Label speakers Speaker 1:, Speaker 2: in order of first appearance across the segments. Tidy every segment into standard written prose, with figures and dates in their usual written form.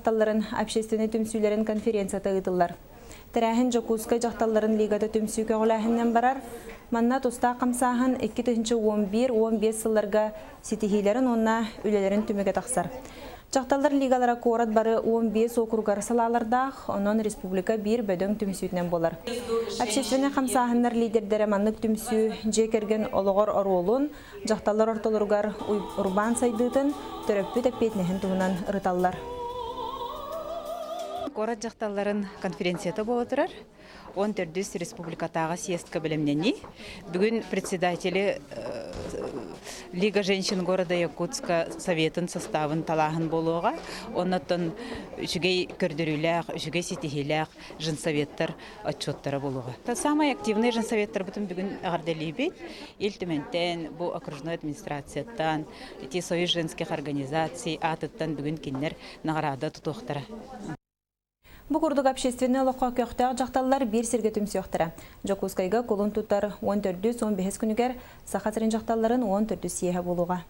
Speaker 1: дьахталларын общественнай түмсүүлэрин конференцията ыытыллар. Тэрээһин Дьокуускай дьахталларын лигата түмсүү көҕүлээһининэн барар. Манна тустаах хамсааһын 2011-15 сылларга ситиһиилэрин уонна үлэлэрин түмүгэ тахсар. Дьахталлар лигалара куорат бары 15 уокуругар салаалардаах, онон республика биир бөдөҥ түмсүүтүнэн буолар. Общественнай хамсааһыннар лидердэрэ маннык түмсүү дьиэ кэргэн олоҕор оруолун, дьахталлар ортолоругар урбаан сайдыытын, төрөппүт эппиэтинэһин туһунан ырыталлар.
Speaker 2: Куорат дьахталларын конференцията буола турар. 14 республикатааҕы съездка бэлэмнэнии. Бүгүн председатели Лига женщин города Якутска советын составын талааһын буолуоҕа. Оннуттан үчүгэй көрдөрүүлээх, үчүгэй ситиһиилээх женсоветтар отчуоттара буолуоҕа. Самай активный женсоветтарбытын бүгүн эҕэрдэлиибит. Ил Түмэнтэн, бу окружной администрацияттан, ити Союз женских организаций аатыттан бүгүн кинилэр наҕараада тутуохтара.
Speaker 1: Бу курдук общественнай олоххо көхтөөх дьахталлар биир сиргэ түмсүөхтэрэ. Дьокуускайга кулун тутар 14-15 күнүгэр Саха сирин дьахталларын 14 съеһэ буолуоҕа.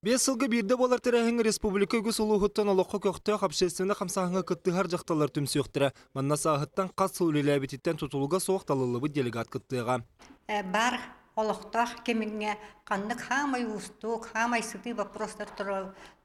Speaker 3: Биэс сылга биирдэ буолар тэрээһиҥҥэ республика үгүс улууһуттан олоххо көхтөөх общественнай хамсааһыҥҥа кыттыһар дьахталлар түмсүөхтэрэ. Манна сааһыттан хас сыл үлэлээбититтэн тутулуга суох талыллыбыт делегат кыттыаҕа.
Speaker 4: Бар олохтоох кэмиҥҥэ ханнык хаамай уустук, хаамай сытыы боппуруостар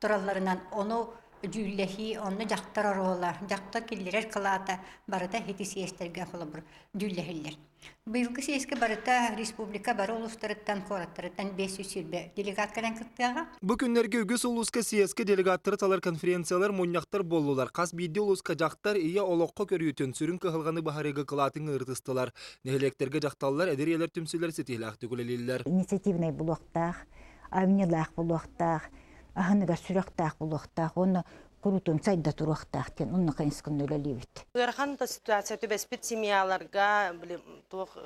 Speaker 4: туралларынан ону дьүүллэһии, онно дьахтар оруола, дьахтар киллэрэр кылаата барыта ити сиэстэргэ холобур дьүүллэһиллэр. Быйылгы сиэскэ барыта республика бары улуустарыттан, куораттарыттан 520 делегат кэлэн кыттыаҕа.
Speaker 3: Бу күннэргэ үгүс улууска съезкэ делегаттары талар конференциялар, мунньахтар буоллулар. Хас биирдии улууска дьахтар ийэ олоххо көрүүтүн, сүрүн кыһалҕаны быһаарыыга кылаатын ыырытыстылар. Нэһилиэктэргэ дьахталлар, эдэр ийэлэр түмсүүлэр ситиһилээхтик үлэлииллэр.
Speaker 5: Инициативнай булуохтаах, айымньылаах булуохтаах, аһыныгас сүрэхтээх буолуохтаах уонна куруутун сайда туруохтаах диэн онно хайысханан үлэлиибит.
Speaker 6: Ыарахан да ситуация түбэспит семьяларга туох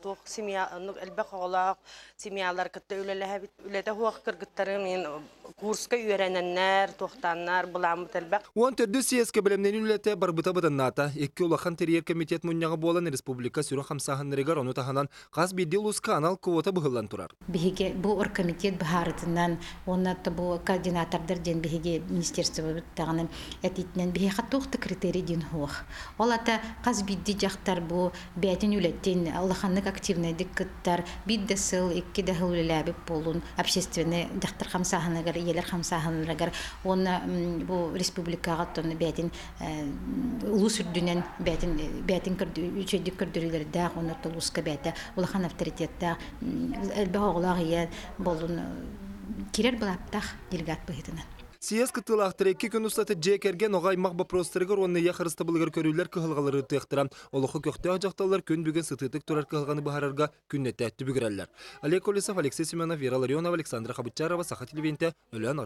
Speaker 6: туох семья элбэх оҕолоох семьялар кытта үлэлэһэбит. Үлэтэ суох кыргыттарым курска үөрэнэннэр, туохтааннар былааммыт элбэх.
Speaker 3: 14 съезкэ бэлэмнэнии үлэтэ барбыта быданнаата. Икки улахан тэрийэр комитет мунньаҕа буолан республика сүрүн хамсааһыннарыгар ону таһынан хас биирдии улууска анал квота быһыллан турар.
Speaker 7: Биһиги бу оргкомитет быһаарытынан уонна бу координатордар диэн биһиги министерствобыт даҕаны этиитинэн биһиэхэ туох да критерий диэн суох. Ол ата хас биирдии дьахтар бу бэйэтин үлэтин улаханнык активнайдык кыттар, биир да сыл, икки да сыл үлэлээбит буолун общественный дьахтар хамсааһыныгар, ийэлэр хамсааһыннарыгар уонна бу республикаҕа оттон бэйэтин улуус үрдүнэн бэйэтин бэйэтин үчүгэйдик көрдөрүүлэрдээх уонна улууска бэйэтэ улахан авторитеттаах элбэх оҕолоох ийэ буоллун кирэр былааптаах делегат быһыытынан.
Speaker 3: Съезд кыттыылаахтара икки күн устата дьиэ кэргэн оҕо аймах боппуруостарыгар уонна ийэ харыстабылыгар көрүүлэр кыһалҕалары ырытыахтара. Олоххо көхтөөх дьахталлар күн бүгүн сытыытык турар кыһалҕаны быһаарарга күннэтэ түбүгүрэллэр. Олег Колесов, Алексей Семенов, Вера Ларионова, Александра Хабытчарова, Саха телевидениетэ, Өлөөн.